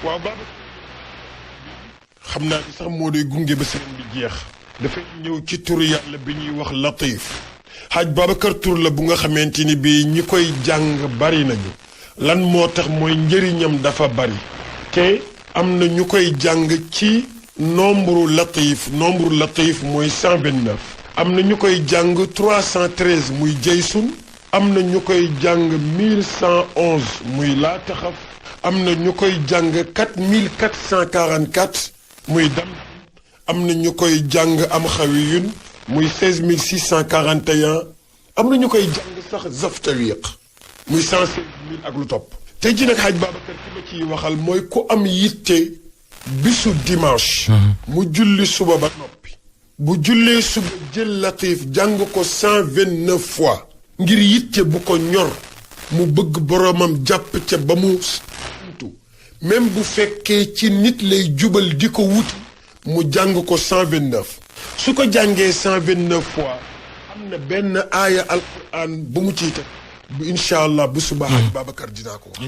waaw Baba xam naa ni sax moo day gunge ba semaine bi jeex dafay ñëw ci turu yàlla bi ñuy wax Latif Hadj Babacar tur la bu nga xamante ni bii ñi koy jàng bari nañu lan moo tax mooy njëriñam dafa bari te am na ñu koy jàng ci nombre Latif mooy 129 am na ñu koy jàng 313 muy jaysun am na ñu koy jàng 1111 muy laa taxaf am na ñu koy jàng 4444 muy dam am na ñu koy jàng am xawiyun muy 16641 am na ñu koy jàng sax zaftawiq muy 116 000 ak lu topp tey ji nag Hadj Babacar ki ma ciy waxal mooy ku am yitte bisu dimanche mu julli suba ba noppi bu jullee suba jël Latif jàng ko 129 fois ngir yitte bu ko ñor mu bëgg boroomam jàpp ca ba mu santu même bu fekkee ci nit lay jubal di ko wuti mu jàng ko 129 su ko jàngee 129 fois am na benn aaya alquran bu mu ciy teg bu incha allah bu suba Hadj Babacar dinaa ko wax